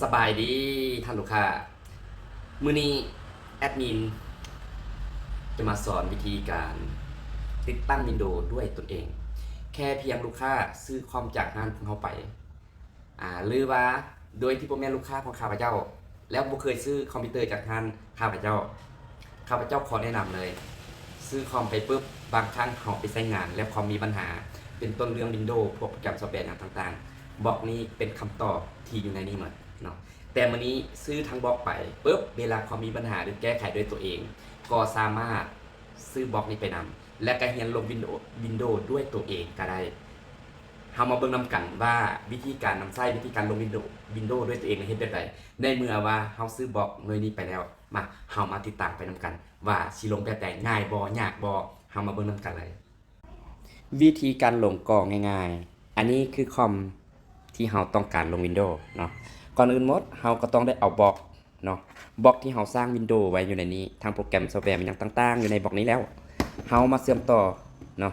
ສະບາຍດີທ່ານລູກຄ້າ, ມື້ນີ້ແອດມິນຈະມາສອນວິທີການຕິດຕັ້ງວິນໂດດ້ວຍຕົນເອງ. ແຄ່ພຽງລູກຄ້າຊື້ຄອມຈາກຮ້ານຂອງເຮົາໄປ ອາ ຫຼືວ່າໂດຍທີ່ບໍ່ແມ່ນລູກຄ້າຂອງຂ້າພະເຈົ້າ ແລ້ວບໍ່ເຄີຍຊື້ຄອມພິວເຕີຈາກຮ້ານຂ້າພະເຈົ້າ, ຂ້າພະເຈົ້າຂໍແນະນຳເລີຍ, ຊື້ຄອມໄປປຶບ ບາງຄັ້ງເຮົາໄປໃຊ້ງານແລ້ວຄອມມີບັນຫາ ເປັນຕົ້ນເລື່ອງວິນໂດ ພວກໂປຣແກຣມຊອບແວຫຍັງຕ່າງໆ, ບລັອກນີ້ເປັນຄຳຕອບທີ່ຢູ່ໃນນີ້ໝົດເນາະ. ແຕ່ມື້ນີ້ຊື້ທັງບລັອກໄປປຶບ ເວລາຄອມມີບັນຫາ ຫຼືແກ້ໄຂດ້ວຍຕົວເອງ ກໍສາມາດຊື້ບລັອກນີ້ໄປນຳ ແລະກະຮຽນລົງວິນໂດ ວິນໂດດ້ວຍຕົວເອງກະໄດ້. ເຮົາມາເບິ່ງນຳກັນວ່າວິທີການນຳໃຊ້ ວິທີການລົງວິນໂດ ວິນໂດດ້ວຍຕົວເອງເຮັດແບບໃດ. ໃນເມື່ອວ່າເຮົາຊື້ບລັອກໜ່ວຍນີ້ໄປແລ້ວ, ມາ ເຮົາມາຕິດຕາມໄປນຳກັນວ່າຊິລົງແບບໃດ, ງ່າຍບໍ່ ຍາກບໍ່, ເຮົາມາເບິ່ງນຳກັນເລີຍ. ວິທີການລົງກໍງ່າຍໆ, ອັນນີ້ຄືຄອມທີ່ເຮົາຕ້ອງການລົງວິນໂດເນາະ. ກ່ອນອື່ນໝົດ ເຮົາກໍຕ້ອງໄດ້ເອົາບລັອກເນາະ, ບລັອກທີ່ເຮົາສ້າງວິນໂດໄວ້ຢູ່ໃນນີ້ ທັງໂປຣແກຣມຊອບແວຫຍັງຕ່າງໆ ຢູ່ໃນບລັອກນີ້ແລ້ວ ເຮົາມາເຊື່ອມຕໍ່ເນາະ.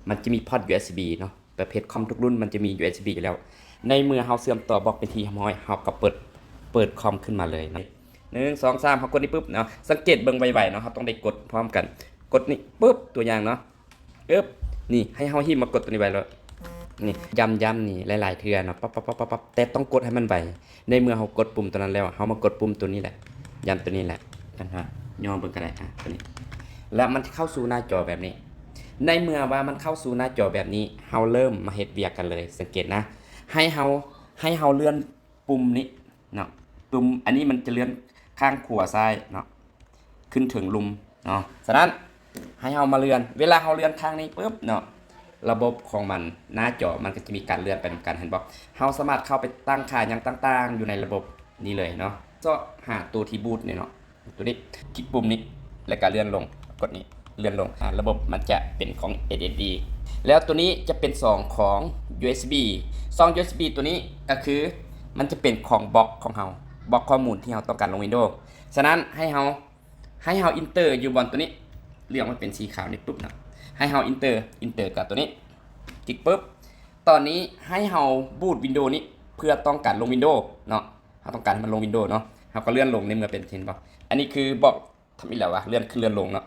ມັນຈະມີພອດ ຢູເອັສບີ ເນາະ, ປະເພດຄອມທຸກລຸ້ນມັນຈະມີ ຢູເອັສບີ ຢູ່ແລ້ວ. ໃນເມື່ອເຮົາເຊື່ອມຕໍ່ບລັອກເປັນທີ່ຮຽບຮ້ອຍ ເຮົາກໍເປີດ ເປີດຄອມຂຶ້ນມາເລີຍເນາະ. ໜຶ່ງ ສອງ ສາມ ເຮົາກົດນີ້ປຶບເນາະ, ສັງເກດເບິ່ງໄວໆເນາະ, ເຮົາຕ້ອງໄດ້ກົດພ້ອມກັນ. ກົດນີ້ປຶບ ຕົວຢ່າງເນາະ, ອຶບ ນີ້ ໃຫ້ເຮົາຮີບມາກົດຕົວນີ້ໄວ້ໂລດ. ນີ້ ຢ້ຳໆນີ້ຫຼາຍໆເທື່ອເນາະ, ປັບໆໆໆ ແຕ່ຕ້ອງກົດໃຫ້ມັນໄວ. ໃນເມື່ອເຮົາກົດປຸ່ມຕົວນັ້ນແລ້ວ ເຮົາມາກົດປຸ່ມຕົວນີ້ແຫຼະ, ຢ້ຳຕົວນີ້ແຫຼະ, ຍໍເບິ່ງກໍໄດ້ ອາ ຕົວນີ້ ແລ້ວມັນຈະເຂົ້າສູ່ໜ້າຈໍແບບນີ້. ໃນເມື່ອວ່າມັນເຂົ້າສູ່ໜ້າຈໍແບບນີ້ ເຮົາເລີ່ມມາເຮັດວຽກກັນເລີຍ. ສັງເກດນະ, ໃຫ້ເຮົາ ໃຫ້ເຮົາເລື່ອນ ປຸ່ມນີ້ເນາະ, ປຸ່ມອັນນີ້ມັນຈະເລື່ອນຂ້າງຂວາຊ້າຍເນາະ ຂຶ້ນເທິງລຸ່ມເນາະ. ສະນັ້ນ ໃຫ້ເຮົາມາເລື່ອນ, ເວລາເຮົາເລື່ອນຂ້າງນີ້ປຶບເນາະ, ລະບົບຂອງມັນ ໜ້າຈໍມັນກໍຈະມີການເລື່ອນໄປນຳກັນ, ເຫັນບໍ່? ເຮົາສາມາດເຂົ້າໄປຕັ້ງຄ່າຫຍັງຕ່າງໆຢູ່ໃນລະບົບນີ້ເລີຍເນາະ. ຊອກຫາໂຕທີ່ບູດນີ້ເນາະ, ຕົວນີ້ ຄລິກປຸ່ມນີ້ ແລ້ວກະເລື່ອນລົງ, ກົດນີ້ ເລື່ອນລົງ ອາ ລະບົບມັນຈະເປັນຂອງ ເອັສເອັສດີ ແລ້ວຕົວນີ້ຈະເປັນຊ່ອງຂອງ ຢູເອັສບີ. ຊ່ອງ ຢູເອັສບີ ຕົວນີ້ກະຄືມັນຈະເປັນຂອງບລັອກຂອງເຮົາ, ບລັອກຂໍ້ມູນທີ່ເຮົາຕ້ອງການລົງວິນໂດ. ສະນັ້ນໃຫ້ເຮົາ ໃຫ້ເຮົາ Enter ຢູ່ບ່ອນຕົວນີ້, ເລືອກມັນເປັນສີຂາວນີ້ປຶບເນາະ, ໃຫ້ເຮົາ Enter Enter ກັບຕົວນີ້, ຕິກປຶບ. ຕອນນີ້ໃຫ້ເຮົາບູດວິນໂດນີ້ ເພື່ອຕ້ອງການລົງວິນໂດເນາະ, ເຮົາຕ້ອງການໃຫ້ມັນລົງວິນໂດເນາະ, ເຮົາກໍເລື່ອນລົງ. ໃນເມື່ອເປັນ ເຫັນບໍ່? ອັນນີ້ຄືບລັອກ ທຳອິດແລ້ວວ່າເລື່ອນຂຶ້ນເລື່ອນລົງເນາະ.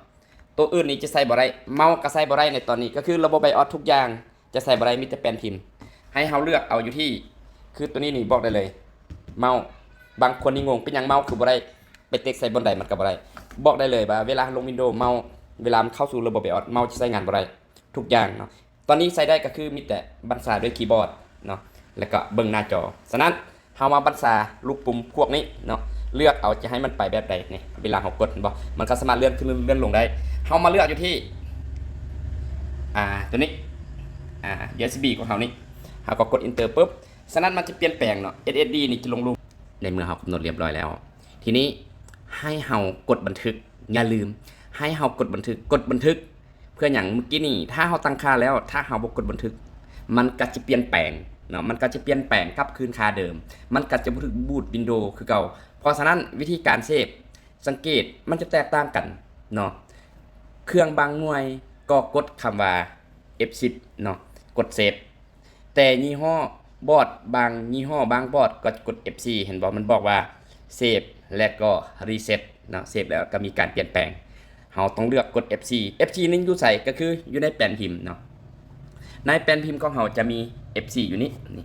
ໂຕອື່ນນີ້ຈະໃສ່ບໍ່ໄດ້, ເມົາກໍໃສ່ບໍ່ໄດ້ໃນຕອນນີ້, ກໍຄືລະບົບ BIOS ທຸກຢ່າງຈະໃສ່ບໍ່ໄດ້, ມີແຕ່ແປ້ນພິມ. ໃຫ້ເຮົາເລືອກເອົາຢູ່ທີ່ ຄືຕົວນີ້ນີ້ບອກໄດ້ເລີຍ, ເມົາ. ບາງຄົນນີ້ງົງ ເປັນຫຍັງເມົາຄືບໍ່ໄດ້, ໄປເຕັກໃສ່ບ່ອນໃດມັນກໍບໍ່ໄດ້. ບອກໄດ້ເລີຍວ່າເວລາລົງວິນໂດ ເມົາ ເວລາມັນເຂົ້າສູ່ລະບົບ BIOS ເມົາຈະໃຊ້ງານບໍ່ໄດ້ ທຸກຢ່າງເນາະ. ຕອນນີ້ໃຊ້ໄດ້ກໍຄືມີແຕ່ບັນຊາດ້ວຍຄີບອດເນາະ ແລ້ວກໍເບິ່ງໜ້າຈໍ. ສະນັ້ນ ເຮົາມາບັນຊາລູກປຸ່ມພວກນີ້ເນາະ, ເລືອກເອົາຈະໃຫ້ມັນໄປແບບໃດ. ນີ້ ເວລາເຮົາກົດ ເຫັນບໍ່? ມັນກໍສາມາດເລື່ອນຂຶ້ນເລື່ອນລົງໄດ້. ເຮົາມາເລືອກຢູ່ທີ່ ອ່າ ຕົວນີ້ ອ່າ ຢູເອັສບີ ຂອງເຮົານີ້, ເຮົາກໍກົດ Enter ປຶບ. ສະນັ້ນມັນຈະປ່ຽນແປງເນາະ, ເອັສເອັສດີ ນີ້ຈະລົງຮູບ. ໃນເມື່ອເຮົາກຳນົດລຽບຮ້ອຍແລ້ວ, ທີນີ້ໃຫ້ເຮົາກົດບັນທຶກ, ຢ່າລືມ ໃຫ້ເຮົາກົດບັນທຶກ, ກົດບັນທຶກ ເພື່ອຫຍັງ? ມື້ກີ້ນີ້ຖ້າເຮົາຕັ້ງຄ່າແລ້ວ ຖ້າເຮົາບໍ່ກົດບັນທຶກ ມັນກໍຈະປ່ຽນແປງເນາະ, ມັນກໍຈະປ່ຽນແປງກັບຄືນຄ່າເດີມ, ມັນກໍຈະບໍ່ຖືກບູດວິນໂດຄືເກົ່າ. ເພາະສະນັ້ນ ວິທີການເຊບ ສັງເກດມັນຈະແຕກຕ່າງກັນເນາະ. ເຄື່ອງບາງໜ່ວຍກໍກົດຄຳວ່າ ເອັຟສິບ ເນາະ, ກົດເຊບ. ແຕ່ຍີ່ຫໍ້ບອດ ບາງຍີ່ຫໍ້ບາງບອດກໍຈະກົດ ເອັຟສີ່ ເຫັນບໍ່? ມັນບອກວ່າ Save ແລະກໍ Reset ເນາະ, Save ແລ້ວກໍມີການປ່ຽນແປງ. ເຮົາຕ້ອງເລືອກກົດ ເອັຟສີ່. ເອັຟສີ່ ນີ້ຢູ່ໃສ? ກໍຄືຢູ່ໃນແປ້ນພິມເນາະ. ໃນແປ້ນພິມຂອງເຮົາຈະມີ ເອັຟສີ່ ຢູ່ນີ້, ນີ້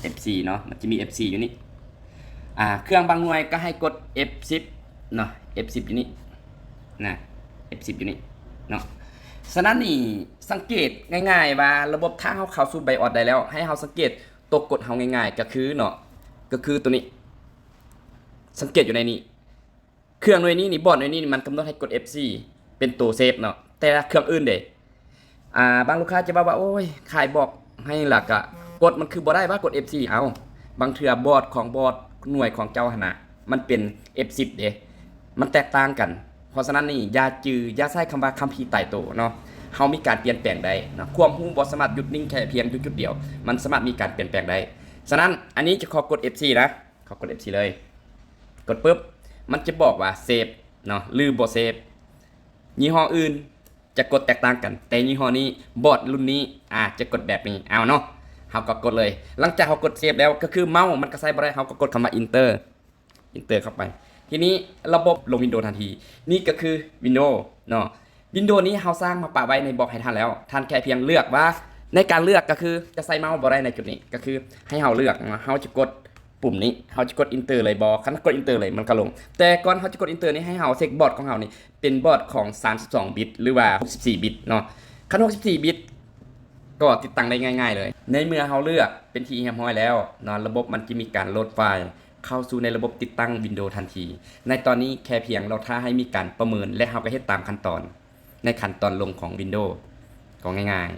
ເອັຟສີ່ ເນາະ, ມັນຈະມີ ເອັຟສີ່ ຢູ່ນີ້. ອ່າ ເຄື່ອງບາງໜ່ວຍກໍໃຫ້ກົດ ເອັຟສິບ ເນາະ, ເອັຟສິບ ຢູ່ນີ້ນະ, ເອັຟສິບ ຢູ່ນີ້ເນາະ. ສະນັ້ນນີ້ ສັງເກດງ່າຍໆວ່າລະບົບ ຖ້າເຮົາເຂົ້າສູ່ BIOS ໄດ້ແລ້ວ ໃຫ້ເຮົາສັງເກດຕົວກົດເຮົາງ່າຍໆ ກໍຄືເນາະ, ກໍຄືຕົວນີ້. ສັງເກດຢູ່ໃນນີ້ ເຄື່ອງໜ່ວຍນີ້ນີ້ ບອດໜ່ວຍນີ້ນີ້ ມັນກຳນົດໃຫ້ກົດ ເອັຟສີ່ ເປັນໂຕເຊບເນາະ, ແຕ່ເຄື່ອງອື່ນເດ? ອ່າ ບາງລູກຄ້າຈະເວົ້າວ່າ ໂອ້ຍ ຂາຍບອດໃຫ້ລະກະກົດ ມັນຄືບໍ່ໄດ້ວ່າກົດ ເອັຟສີ່. ເອົ້າ ບາງເທື່ອບອດຂອງບອດໜ່ວຍຂອງເຈົ້າຫັ້ນນະ ມັນເປັນ ເອັຟສິບ ເດ, ມັນແຕກຕ່າງກັນ. ເພາະສະນັ້ນນີ້ ຢ່າຈື່ ຢ່າໃຊ້ຄຳວ່າຄຳພີຕາຍໂຕເນາະ, ເຮົາມີການປ່ຽນແປງໄດ້ເນາະ. ຄວາມຮູ້ບໍ່ສາມາດຢຸດນິ່ງແຄ່ພຽງຢູ່ຈຸດດຽວ, ມັນສາມາດມີການປ່ຽນແປງໄດ້. ສະນັ້ນ ອັນນີ້ຈະຂໍກົດ ເອັຟສີ່ ນະ, ຂໍກົດ ເອັຟສີ່ ເລີຍ. ກົດປຶບ ມັນຈະບອກວ່າ Save ເນາະ ຫຼືບໍ່ Save. ຍີ່ຫໍ້ອື່ນຈະກົດແຕກຕ່າງກັນ, ແຕ່ຍີ່ຫໍ້ນີ້ ບອດລຸ້ນນີ້ ອາດຈະກົດແບບນີ້. ເອົາເນາະ, ເຮົາກໍກົດເລີຍ. ຫຼັງຈາກເຮົາກົດເຊບແລ້ວ ກໍຄືເມົາມັນກໍໃຊ້ບໍ່ໄດ້ ເຮົາກໍກົດຄຳວ່າ Enter Enter ເຂົ້າໄປ. ທີນີ້ລະບົບລົງ Windows ທັນທີ. ນີ້ກໍຄື Windows ເນາະ. Windows ນີ້ເຮົາສ້າງມາປະໄວ້ໃນບລັອກໃຫ້ທ່ານແລ້ວ. ທ່ານແຄ່ພຽງເລືອກວ່າ ໃນການເລືອກກໍຄືຈະໃຊ້ເມົາບໍ່ໄດ້ໃນຈຸດນີ້. ກໍຄືໃຫ້ເຮົາເລືອກເນາະ ເຮົາຈະກົດປຸ່ມນີ້ ເຮົາຈະກົດ Enter ເລີຍບໍ່? ຄັນເຮົາກົດ Enter ເລີຍມັນກໍລົງ. ແຕ່ກ່ອນເຮົາຈະກົດ Enter ນີ້ ໃຫ້ເຮົາເຊັກບອດຂອງເຮົານີ້ເປັນບອດຂອງສາມສິບສອງບິດ ຫຼືວ່າຫົກສິບສີ່ບິດເນາະ. ຄັນຫົກສິບສີ່ບິດ ກໍຕິດຕັ້ງໄດ້ງ່າຍໆເລີຍ. ໃນເມື່ອເຮົາເລືອກເປັນທີ່ຮຽບຮ້ອຍແລ້ວເນາະ ລະບົບມັນຈະມີການໂຫຼດໄຟລ໌ເຂົ້າສູ່ໃນລະບົບຕິດຕັ້ງ Windows ທັນທີ. ໃນຕອນນີ້ແຄ່ພຽງລໍຖ້າໃຫ້ມີການປະເມີນ ແລະ ເຮົາກໍເຮັດຕາມຂັ້ນຕອນໃນຂັ້ນຕອນລົງຂອງ Windows ກໍງ່າຍ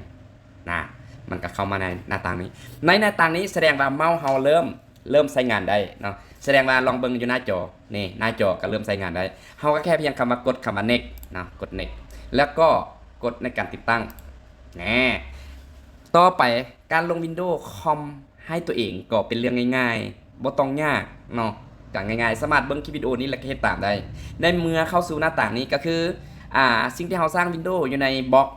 ໆນະ. ມັນກໍເຂົ້າມາໃນໜ້າຕ່າງນີ້. ໃນໜ້າຕ່າງນີ້ສະແດງວ່າເມົາເຮົາເລີ່ມ ເລີ່ມໃຊ້ງານໄດ້ເນາະ. ສະແດງວ່າລອງເບິ່ງຢູ່ໜ້າຈໍນີ້ ໜ້າຈໍກໍເລີ່ມໃຊ້ງານໄດ້. ເຮົາກໍແຄ່ພຽງຄຳວ່າ ກົດຄຳວ່າ Next ເນາະ ກົດ Next ແລ້ວກໍກົດໃນການຕິດຕັ້ງ. ແນ່ ຕໍ່ໄປການລົງ Windows ຄອມໃຫ້ຕົວເອງກໍເປັນເລື່ອງງ່າຍໆ ບໍ່ຕ້ອງຍາກເນາະ ກໍງ່າຍໆ ສາມາດເບິ່ງຄລິບວິດີໂອນີ້ແລ້ວກໍເຮັດຕາມໄດ້. ໃນເມື່ອເຂົ້າສູ່ໜ້າຕ່າງນີ້ກໍຄື ອ່າ ສິ່ງທີ່ເຮົາສ້າງ Windows ຢູ່ໃນບລັອກ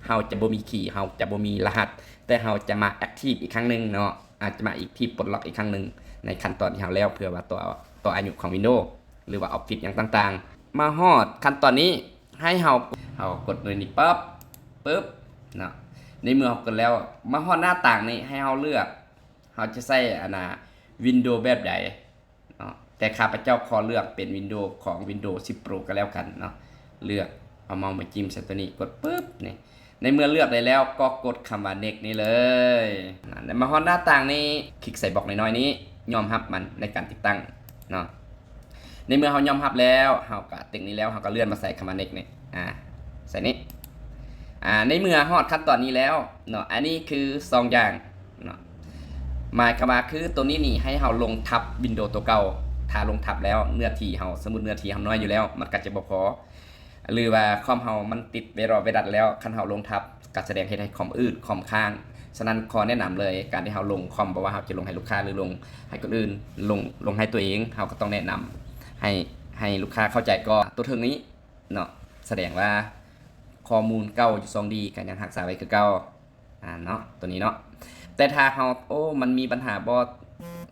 ເຮົາຈະບໍ່ມີຄີ ເຮົາຈະບໍ່ມີລະຫັດ ແຕ່ເຮົາຈະມາ Active ອີກຄັ້ງໜຶ່ງເນາະ ອາດຈະມາ Active ປົດລັອກອີກຄັ້ງໜຶ່ງໃນຂັ້ນຕອນທີ່ເຮົາແລ້ວ ເພື່ອວ່າຕໍ່ ຕໍ່ອາຍຸຂອງ Windows ຫຼືວ່າ Office ຫຍັງຕ່າງໆ. ມາຮອດຂັ້ນຕອນນີ້ ໃຫ້ເຮົາ ເຮົາກົດໂດຍນີ້ປັບ ປຶບເນາະ. ໃນເມື່ອເຮົາກົດແລ້ວ ມາຮອດໜ້າຕ່າງນີ້ ໃຫ້ເຮົາເລືອກ ເຮົາຈະໃຊ້ອັນນ່າ Windows ແບບໃດເນາະ. ແຕ່ຂ້າພະເຈົ້າຂໍເລືອກເປັນ Windows ຂອງ Windows ສິບ Pro ກໍແລ້ວກັນເນາະ. ເລືອກ ເອົາເມົາສ໌ມາຈິ້ມໃສ່ຕົວນີ້ ກົດປຶບນີ້. ໃນເມື່ອເລືອກໄດ້ແລ້ວ ກໍກົດຄຳວ່າ Next ນີ້ເລີຍ. ແລ້ວມາຮອດໜ້າຕ່າງນີ້ ຄລິກໃສ່ບລັອກນ້ອຍໆນີ້ ຍອມຮັບມັນໃນການຕິດຕັ້ງເນາະ. ໃນເມື່ອເຮົາຍອມຮັບແລ້ວ ເຮົາກໍຕິກນີ້ແລ້ວ ເຮົາກໍເລື່ອນມາໃສ່ຄຳວ່າ Next ນີ້ ອາ ໃສ່ນີ້. ອາ ໃນເມື່ອຮອດຂັ້ນຕອນນີ້ແລ້ວເນາະ ອັນນີ້ຄືສອງຢ່າງເນາະ. ໝາຍຄວາມວ່າຄືຕົວນີ້ນີ້ ໃຫ້ເຮົາລົງທັບ Windows ຕົວເກົ່າ. ຖ້າລົງທັບແລ້ວ ເນື້ອທີ່ເຮົາ ສົມມຸດເນື້ອທີ່ເຮົານ້ອຍຢູ່ແລ້ວ ມັນກໍຈະບໍ່ພໍ ຫຼືວ່າຄອມເຮົາມັນຕິດໄວຣັສໄວຣັສແລ້ວ ຄັນເຮົາລົງທັບກໍສະແດງເຮັດໃຫ້ຄອມອືດ ຄອມຄ້າງ. ສະນັ້ນ ຂໍແນະນຳເລີຍ ການທີ່ເຮົາລົງຄອມ ບໍ່ວ່າເຮົາຈະລົງໃຫ້ລູກຄ້າ ຫຼືລົງໃຫ້ຄົນອື່ນ ລົງ ລົງໃຫ້ຕົວເອງ ເຮົາກໍຕ້ອງແນະນຳໃຫ້ ໃຫ້ລູກຄ້າເຂົ້າໃຈກ່ອນ. ຕົວເທິງນີ້ເນາະ ສະແດງວ່າຂໍ້ມູນເກົ່າຢູ່ຊ່ອງ D ກໍຍັງຮັກສາໄວ້ຄືເກົ່າ. ອາ ເນາະ ຕົວນີ້ເນາະ. ແຕ່ຖ້າເຮົາ ໂອ້ ມັນມີບັນຫາບໍ່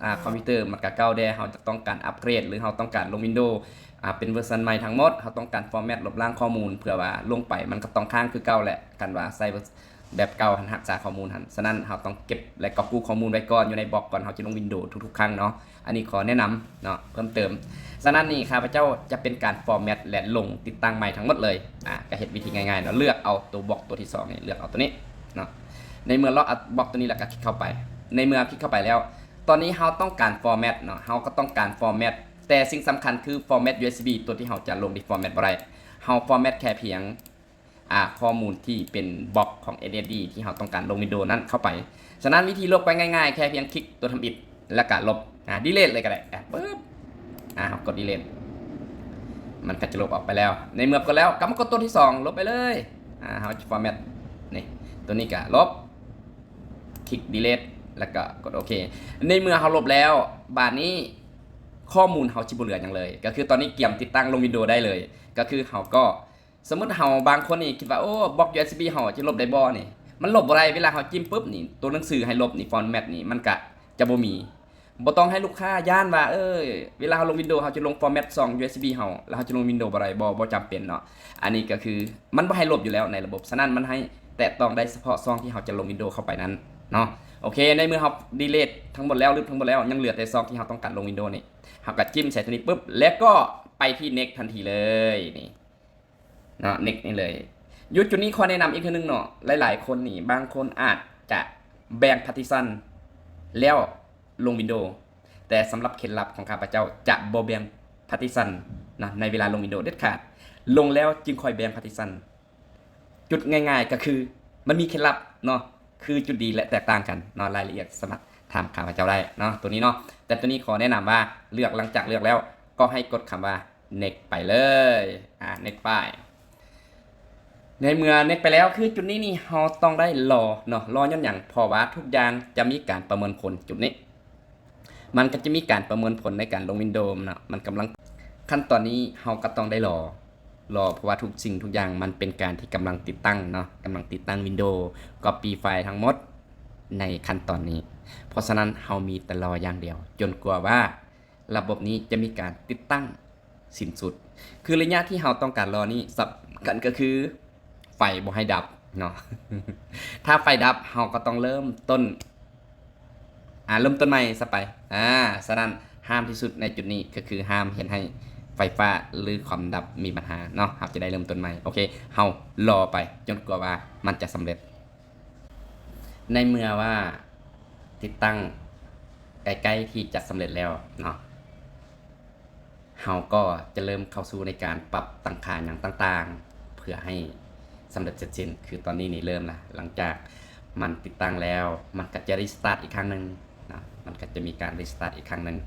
ອາ ຄອມພິວເຕີມັນກະເກົ່າແດ່ ເຮົາຈະຕ້ອງການອັບເກຣດ ຫຼືເຮົາຕ້ອງການລົງ Windows ອາ ເປັນເວີຊັນໃໝ່ທັງໝົດ ເຮົາຕ້ອງການ format ລົບລ້າງຂໍ້ມູນ ເພື່ອວ່າລົງໄປມັນກໍຕ້ອງຄ້າງຄືເກົ່າແຫຼະ ຄັນວ່າໃຊ້ແບບເກົ່າຫັ້ນ ຮັກສາຂໍ້ມູນຫັ້ນ. ສະນັ້ນ ເຮົາຕ້ອງເກັບ ແລະ ກອບກູ້ຂໍ້ມູນໄວ້ກ່ອນ ຢູ່ໃນບລັອກ ກ່ອນເຮົາຈະລົງ Windows ທຸກໆຄັ້ງເນາະ. ອັນນີ້ຂໍແນະນຳເນາະ ເພີ່ມເຕີມ. ສະນັ້ນນີ້ ຂ້າພະເຈົ້າຈະເປັນການ format ແລະ ລົງຕິດຕັ້ງໃໝ່ທັງໝົດເລີຍ. ອາ ກໍເຮັດວິທີງ່າຍໆເນາະ ເລືອກເອົາຕົວບລັອກຕົວທີສອງນີ້ ເລືອກເອົາຕົວນີ້ເນາະ. ໃນເມື່ອເລືອກເອົາບລັອກຕົວນີ້ແລ້ວກໍຄລິກເຂົ້າໄປ. ໃນເມື່ອຄລິກເຂົ້າໄປແລ້ວ ຕອນນີ້ເຮົາຕ້ອງການ format ເນາະ ເຮົາກໍຕ້ອງການ format ແຕ່ສິ່ງສຳຄັນຄື format USB ຕົວທີ່ເຮົາຈະລົງນີ້ format ບໍ່ໄດ້. ເຮົາ format ແຄ່ພຽງ ອາ ຂໍ້ມູນທີ່ເປັນບລັອກຂອງ SSD ທີ່ເຮົາຕ້ອງການລົງ Windows ນັ້ນເຂົ້າໄປ. ສະນັ້ນ ວິທີລົບກໍງ່າຍໆ ແຄ່ພຽງຄລິກຕົວທຳອິດ ແລ້ວກະລົບ ອາ delete ເລີຍກໍໄດ້ ອາ ປຶບ ອາ ເຮົາກົດ delete ມັນກໍຈະລົບອອກໄປແລ້ວ. ໃນເມື່ອກົດແລ້ວ ກັບມາກົດຕົວທີສອງ ລົບໄປເລີຍ. ອາ ເຮົາຈະ format ນີ້ ຕົວນີ້ກະລົບ ຄລິກ delete ແລ້ວກໍກົດໂອເຄ. ໃນເມື່ອເຮົາລົບແລ້ວ ບາດນີ້ຂໍ້ມູນເຮົາຊິບໍ່ເຫຼືອຫຍັງເລີຍ ກໍຄືຕອນນີ້ກຽມຕິດຕັ້ງລົງ Windows ໄດ້ເລີຍ. ກໍຄືເຮົາກໍ ສົມມຸດເຮົາ ບາງຄົນນີ້ຄິດວ່າ ໂອ້ ບລັອກ USB ເຮົາຈະລົບໄດ້ບໍ່ນີ້? ມັນລົບບໍ່ໄດ້. ເວລາເຮົາຈິ້ມປຶບນີ້ ຕົວໜັງສືໃຫ້ລົບນີ້ format ນີ້ ມັນກະຈະບໍ່ມີ. ບໍ່ຕ້ອງໃຫ້ລູກຄ້າຢ້ານວ່າ ເອີ ເວລາເຮົາລົງ Windows ເຮົາຈະລົງ format ຊ່ອງ USB ເຮົາ ແລ້ວເຮົາຈະລົງ Windows ບໍ່ໄດ້. ບໍ່ ບໍ່ຈຳເປັນເນາະ. ອັນນີ້ກໍຄືມັນບໍ່ໃຫ້ລົບຢູ່ແລ້ວໃນລະບົບ. ສະນັ້ນ ມັນໃຫ້ແຕະຕ້ອງໄດ້ສະເພາະຊ່ອງທີ່ເຮົາຈະລົງ Windows ເຂົ້າໄປນັ້ນເນາະ. ໂອເຄ ໃນເມື່ອເຮົາ delete ທັງໝົດແລ້ວ ລຶບທັງໝົດແລ້ວ ຍັງເຫຼືອແຕ່ຊ່ອງທີ່ເຮົາຕ້ອງການລົງ Windows ນີ້ ເຮົາກໍຈິ້ມໃສ່ຕົວນີ້ປຶບ ແລ້ວກໍໄປທີ່ Next ທັນທີເລີຍນີ້. ເນາະ Next ນີ້ເລີຍ. ຢູ່ຈຸດນີ້ຂໍແນະນຳອີກເທື່ອໜຶ່ງເນາະ ຫຼາຍໆຄົນນີ້ ບາງຄົນອາດຈະແບ່ງ partition ແລ້ວລົງ Windows ແຕ່ສຳລັບເຄັດລັບຂອງຂ້າພະເຈົ້າຈະບໍ່ແບ່ງ partition ນະ ໃນເວລາລົງ Windows ເດັດຂາດ. ລົງແລ້ວຈຶ່ງຄ່ອຍແບ່ງ partition. ຈຸດງ່າຍໆກໍຄືມັນມີເຄັດລັບເນາະ ຄືຈຸດດີ ແລະ ແຕກຕ່າງກັນເນາະ. ລາຍລະອຽດສາມາດຖາມຂ້າພະເຈົ້າໄດ້ເນາະ ຕົວນີ້ເນາະ. ແຕ່ຕົວນີ້ຂໍແນະນຳວ່າເລືອກ ຫຼັງຈາກເລືອກແລ້ວກໍໃຫ້ກົດຄຳວ່າ Next ໄປເລີຍ. ອາ Next ໄປ. ໃນເມື່ອ Next ໄປແລ້ວ ຄືຈຸດນີ້ນີ້ເຮົາຕ້ອງໄດ້ລໍເນາະ. ລໍຍ້ອນຫຍັງ? ເພາະວ່າທຸກຢ່າງຈະມີການປະເມີນຜົນ. ຈຸດນີ້ມັນກໍຈະມີການປະເມີນຜົນໃນການລົງ Windows ເນາະ. ມັນກຳລັງ ຂັ້ນຕອນນີ້ເຮົາກໍຕ້ອງໄດ້ລໍ ລໍ ເພາະວ່າທຸກສິ່ງທຸກຢ່າງມັນເປັນການທີ່ກຳລັງຕິດຕັ້ງເນາະ ກຳລັງຕິດຕັ້ງ Windows, copy ໄຟລ໌ທັງໝົດ ໃນຂັ້ນຕອນນີ້. ເພາະສະນັ້ນເຮົາມີແຕ່ລໍຢ່າງດຽວ ຈົນກວ່າວ່າລະບົບນີ້ຈະມີການຕິດຕັ້ງສິ້ນສຸດ. ຄືໄລຍະທີ່ເຮົາຕ້ອງການລໍນີ້ສຳຄັນກໍຄືໄຟບໍ່ໃຫ້ດັບເນາະ. ຖ້າໄຟດັບເຮົາກໍຕ້ອງເລີ່ມຕົ້ນ ອາ ເລີ່ມຕົ້ນໃໝ່ຊະໄປ. ອາ ສະນັ້ນຫ້າມທີ່ສຸດໃນຈຸດນີ້ກໍຄືຫ້າມເຮັດໃຫ້ໄຟຟ້າ ຫຼື ຄອມດັບມີບັນຫາເນາະ. ເຮົາຈະໄດ້ເລີ່ມຕົ້ນໃໝ່. ໂອເຄ ເຮົາລໍໄປຈົນກວ່າວ່າມັນຈະສຳເລັດ. ໃນເມື່ອວ່າຕິດຕັ້ງໃກ້ໆທີ່ຈະສຳເລັດແລ້ວເນາະ, ເຮົາກໍຈະເລີ່ມເຂົ້າສູ່ໃນການປັບຕັ້ງຄ່າຫຍັງຕ່າງໆ ເພື່ອໃຫ້ສຳເລັດເສັດສິ້ນ. ຄືຕອນນີ້ນີ້ເລີ່ມລະ, ຫຼັງຈາກມັນຕິດຕັ້ງແລ້ວ ມັນກໍຈະຣີສະຕາດອີກຄັ້ງໜຶ່ງເນາະ, ມັນກໍຈະມີການຣີສະຕາດອີກຄັ້ງໜຶ່ງ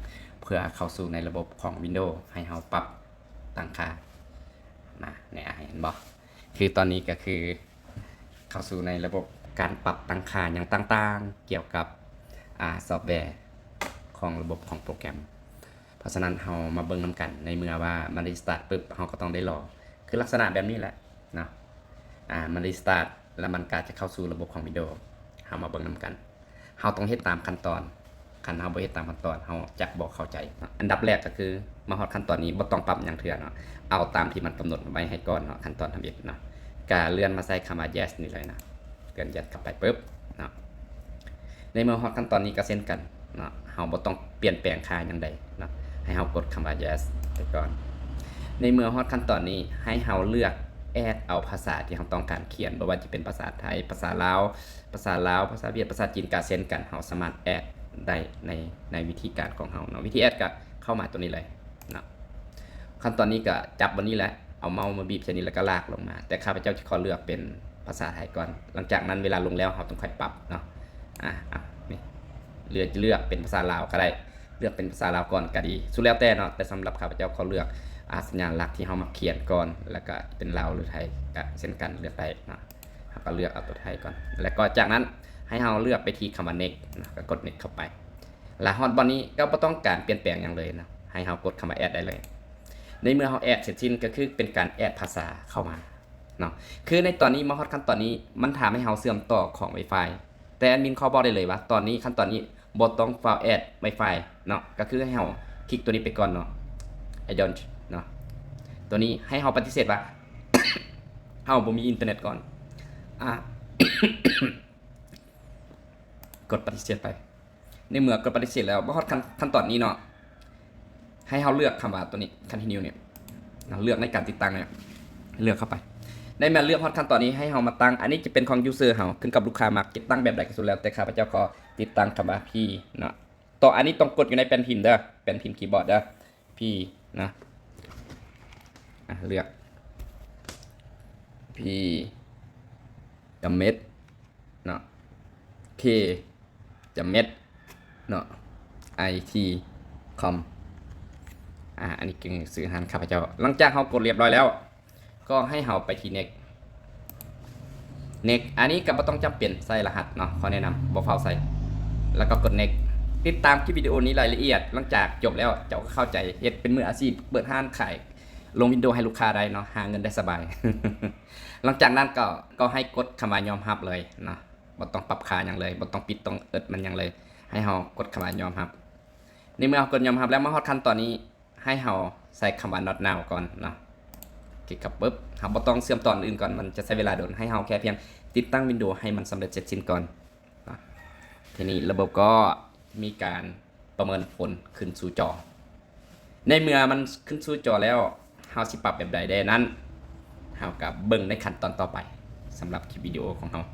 ເພື່ອເຂົ້າສູ່ໃນລະບົບຂອງວິນໂດ ໃຫ້ເຮົາປັບຕັ້ງຄ່ານະ. ນີ້ ອາ ເຫັນບໍ່? ຄືຕອນນີ້ກໍຄືເຂົ້າສູ່ໃນລະບົບການປັບຕັ້ງຄ່າຫຍັງຕ່າງໆ ກ່ຽວກັບ ອາ ຊອບແວຂອງລະບົບຂອງໂປຣແກຣມ. ເພາະສະນັ້ນເຮົາມາເບິ່ງນຳກັນ, ໃນເມື່ອວ່າມັນໄດ້ສະຕາດປຶບ ເຮົາກໍຕ້ອງໄດ້ລໍ ຄືລັກສະນະແບບນີ້ແຫຼະເນາະ. ອາ ມັນໄດ້ສະຕາດ ແລ້ວມັນກໍຈະເຂົ້າສູ່ລະບົບຂອງວິນໂດ. ເຮົາມາເບິ່ງນຳກັນ. ເຮົາຕ້ອງເຮັດຕາມຂັ້ນຕອນ, ຄັນເຮົາບໍ່ເຮັດຕາມຂັ້ນຕອນ ເຮົາຈະບໍ່ເຂົ້າໃຈ. ອັນດັບແລກກໍຄືມາຮອດຂັ້ນຕອນນີ້ບໍ່ຕ້ອງປັບຫຍັງເທື່ອເນາະ, ເອົາຕາມທີ່ມັນກຳນົດໄວ້ໃຫ້ກ່ອນເນາະ, ຂັ້ນຕອນທຳອິດເນາະ. ກະເລື່ອນມາໃສ່ຄຳວ່າ Yes ນີ້ເລີຍນະ, ເລື່ອນ Yes ເຂົ້າໄປປຶບເນາະ. ໃນເມື່ອຮອດຂັ້ນຕອນນີ້ກໍເຊັ່ນກັນເນາະ, ເຮົາບໍ່ຕ້ອງປ່ຽນແປງຄ່າຫຍັງໃດເນາະ, ໃຫ້ເຮົາກົດຄຳວ່າ Yes ໄປກ່ອນ. ໃນເມື່ອຮອດຂັ້ນຕອນນີ້ ໃຫ້ເຮົາເລືອກ Add ເອົາພາສາທີ່ເຮົາຕ້ອງການຂຽນ, ບໍ່ວ່າຈະເປັນພາສາໄທ, ພາສາລາວ, ພາສາລາວ, ພາສາຫວຽດ, ພາສາຈີນ ກະເຊັ່ນກັນ, ເຮົາສາມາດ add ໄດ້ໃນ, ໃນວິທີການຂອງເຮົາເນາະ. ວິທີ add ກໍເຂົ້າມາຕົວນີ້ເລີຍເນາະ. ຂັ້ນຕອນນີ້ກໍຈັບບ່ອນນີ້ແຫຼະ, ເອົາເມົາສ໌ມາບີບໃສ່ນີ້ ແລ້ວກໍລາກລົງມາ, ແຕ່ຂ້າພະເຈົ້າຈະຂໍເລືອກເປັນພາສາໄທກ່ອນ. ຫຼັງຈາກນັ້ນເວລາລົງແລ້ວເຮົາຈຶ່ງຄ່ອຍປັບເນາະ. ອາ ນີ້ ເລືອກ, ເລືອກເປັນພາສາລາວກໍໄດ້, ເລືອກເປັນພາສາລາວກ່ອນກໍດີ, ສຸດແລ້ວແຕ່ເນາະ. ແຕ່ສຳລັບຂ້າພະເຈົ້າຂໍເລືອກ ອາ ສັນຍາລັກທີ່ເຮົາມັກຂຽນກ່ອນ, ແລ້ວກໍເປັນລາວ ຫຼື ໄທ ກໍເຊັ່ນກັນ, ເລືອກໄດ້ເນາະ. ເຮົາກໍເລືອກເອົາຕົວໄທກ່ອນ, ແລ້ວກໍຈາກນັ້ນໃຫ້ເຮົາເລືອກໄປທີ່ຄຳວ່າ Next ເນາະ, ກໍກົດ Next ເຂົ້າໄປ. ແລ້ວຮອດບ່ອນນີ້ກໍບໍ່ຕ້ອງການປ່ຽນແປງຫຍັງເລີຍເນາະ, ໃຫ້ເຮົາກົດຄຳວ່າ Add ໄດ້ເລີຍ. ໃນເມື່ອເຮົາ Add ເສັດສິ້ນ ກໍຄືເປັນການ Add ພາສາເຂົ້າມາເນາະ. ຄືໃນຕອນນີ້ ມາຮອດຂັ້ນຕອນນີ້ ມັນຖາມໃຫ້ເຮົາເຊື່ອມຕໍ່ຂອງ Wi-Fi, ແຕ່ແອດມິນຂໍບອກໄດ້ເລີຍວ່າ ຕອນນີ້ ຂັ້ນຕອນນີ້ບໍ່ຕ້ອງຟ້າວ Add Wi-Fi ເນາະ, ກໍຄືໃຫ້ເຮົາຄລິກຕົວນີ້ໄປກ່ອນເນາະ, I don't ເນາະ. ຕົວນີ້ໃຫ້ເຮົາປະຕິເສດວ່າ ເຮົາບໍ່ມີອິນເຕີເນັດກ່ອນ. ອາ ກົດປະຕິເສດໄປ. ໃນເມື່ອກົດປະຕິເສດແລ້ວ ມາຮອດຂັ້ນ, ຂັ້ນຕອນນີ້ເນາະ, ໃຫ້ເຮົາເລືອກຄຳວ່າຕົວນີ້ Continue ນີ້ເນາະ, ເລືອກໃນການຕິດຕັ້ງນີ້ ເລືອກເຂົ້າໄປ. ໃນເມື່ອເລືອກຮອດຂັ້ນຕອນນີ້ ໃຫ້ເຮົາມາຕັ້ງ, ອັນນີ້ຈະເປັນຂອງ user ເຮົາ, ຂຶ້ນກັບລູກຄ້າມັກຕິດຕັ້ງແບບໃດກໍສຸດແລ້ວ, ແຕ່ຂ້າພະເຈົ້າຂໍຕິດຕັ້ງຄຳວ່າ P ເນາະ. ຕໍ່ ອັນນີ້ຕ້ອງກົດຢູ່ໃນແປ້ນພິມເດີ, ແປ້ນພິມຄີບອດເດີ, P ນະ. ອາ ເລືອກ P ຈຳເມັດເນາະ, K ຈຳເມັດເນາະ, I T Com. ອາ ອັນນີ້ຄືຊື່ຮ້ານຂ້າພະເຈົ້າ. ຫຼັງຈາກເຮົາກົດລຽບຮ້ອຍແລ້ວ ກໍໃຫ້ເຮົາໄປທີ່ Next Next ອັນນີ້ກໍບໍ່ຕ້ອງຈຳເປັນໃສ່ລະຫັດເນາະ, ຂໍແນະນຳບໍ່ຟ້າວໃສ່, ແລ້ວກໍກົດ Next. ຕິດຕາມຄລິບວິດີໂອນີ້ລາຍລະອຽດ, ຫຼັງຈາກຈົບແລ້ວເຈົ້າກໍເຂົ້າໃຈ, ເຮັດເປັນມືອາຊີບ, ເປີດຮ້ານຂາຍ, ລົງ Windows ໃຫ້ລູກຄ້າໄດ້ເນາະ, ຫາເງິນໄດ້ສະບາຍ. ຫຼັງຈາກນັ້ນກໍ, ກໍໃຫ້ກົດຄຳວ່າຍອມຮັບເລີຍເນາະ, ບໍ່ຕ້ອງປັບຄ່າຫຍັງເລີຍ, ບໍ່ຕ້ອງປິດ, ຕ້ອງເອິດມັນຫຍັງເລີຍ, ໃຫ້ເຮົາກົດຄຳວ່າຍອມຮັບ. ໃນເມື່ອເຮົາກົດຍອມຮັບແລ້ວ, ມາຮອດຂັ້ນຕອນນີ້ ໃຫ້ເຮົາໃສ່ຄຳວ່າ Not Now ກ່ອນເນາະ. ຄລິກເຂົ້າປຶບ ເຮົາບໍ່ຕ້ອງເຊື່ອມຕໍ່ອັນອື່ນກ່ອນ, ມັນຈະໃຊ້ເວລາດົນ, ໃຫ້ເຮົາແຄ່ພຽງຕິດຕັ້ງ Windows ໃຫ້ມັນສຳເລັດເສັດສິ້ນກ່ອນເນາະ. ທີນີ້ລະບົບກໍມີການປະເມີນຜົນຂຶ້ນສູ່ຈໍ. ໃນເມື່ອມັນຂຶ້ນສູ່ຈໍແລ້ວ, ເຮົາຊິປັບແບບໃດແດ່ນັ້ນ, ເຮົາກໍເບິ່ງໃນຂັ້ນຕອນຕໍ່ໄປສຳລັບຄລິບວິດີໂອຂອງເຮົາ.